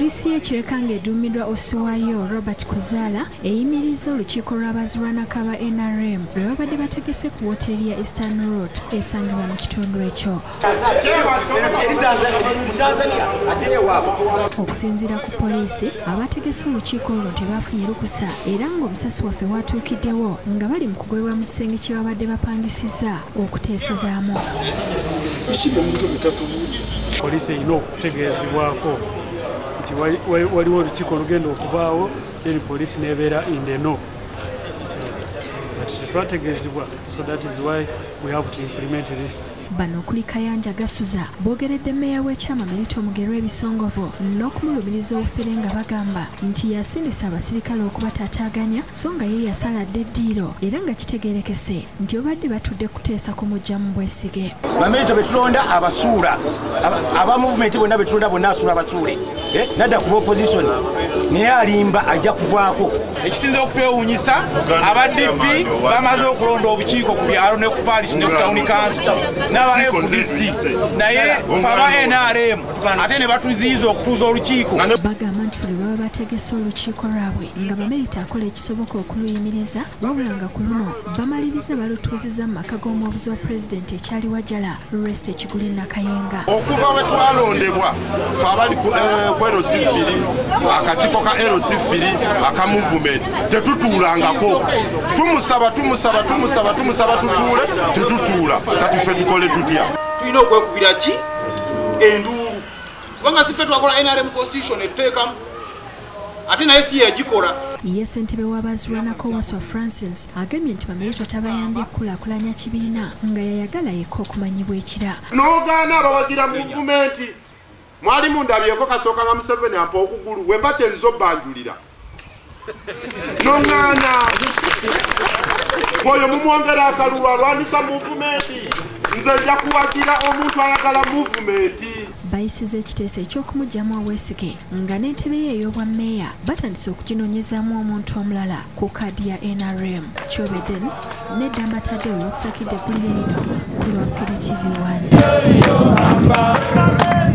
Poliisi y'e Kireka ng'eduumiddwa Osiwayo Robert Kuzaala eyimiriza olukiiko lw'abazirwanako aba NRM lwe babadde bategese ku wooteeri ya Eastern Road esangibwa mu kitundu ekyo. Okusinziira ku poliisi, abategese olukiiko olwo tebafunye lukusa era ng'omusasi waffe watuukiddewo nga bali mu kugobebwa mu kisenge kye babadde bapangisizza okuteesezaamu. Poliisi erina okutegeezebwako nti waliwo olukiiko olugenda okubaawo, then poliisi n'ebeera in the know. But tetwategeezebwa, so that is why we have to implement this. Bano okuli Kayanja Gasuza boogeredde mmeeya w'ekyama Melito Mugerwa ebisongovu n'okumulumiriza obufere nga bagamba nti yasindisa abasirikale okubataataaganya so nga ye yasaladde eddiiro era nga kitegeerekese nti babadde batudde kuteesa kumuggya mu bwesige. Bamelito betulonda abasuula, aba movement bonna betulonda bonna asuula abasuule, nadda ku opposition naye alimba ajja kuvaako. Ekisinza okutwewuunyisa aba DP bamaze okulonda obukiiko ku byalo ne ku parish ne ku town council n'aba FDC, naye ffe aba NRM ate ne batuziyiza okutuuza olukiiko. Bagamba nti buli baba bategese olukiiko lwabwe nga Bamelito akola ekisoboka okuluyimiriza, wabula nga ku luno bamaliriza balutuuziza mu maka g'omuwabuzi wa pulezidenti ekyali Wajala Rest Kiguli Nakayenga. Okuva we twalondebwa ffe abali ku LC3, akakiiko ka LC3 aka movement tetutuulangako. Tumusaba tumusaba tumusaba tumusaba tutuule, tetutuula. Kati ffe tukole tutya? Tulina okwekubira ki enduulu, kubanga si ffe twakola NRM constitution etteekamu ate naye si yagikola. Ye ssentebe w'abazirwanako Waswa Francis agambye nti Bamelito tabayambye kukulaakulanya kibiina nga yayagala yekka okumanyibwa ekira. N'ogaana abawagira muvumenti mwali mundabyeko kasooka nga Museveni ampa okugulu wemba kyenziza obbanjulira noŋŋaana oyo mumwongera akalulu alwanisa muvumenti. Nze nja kuwagira omuntu ayagala muvumenti. Bayisiza ekiteeso eky'okumuggyamu obwesige nga n'entebe ye ey'obwa mmeeya batandise okuginoonyezaamu omuntu omulala ku kaadi ya NRM. Kyobe Dens ne Ddamba Tadeo olw'okusakidde eggulire lino ku lwa KTV 1.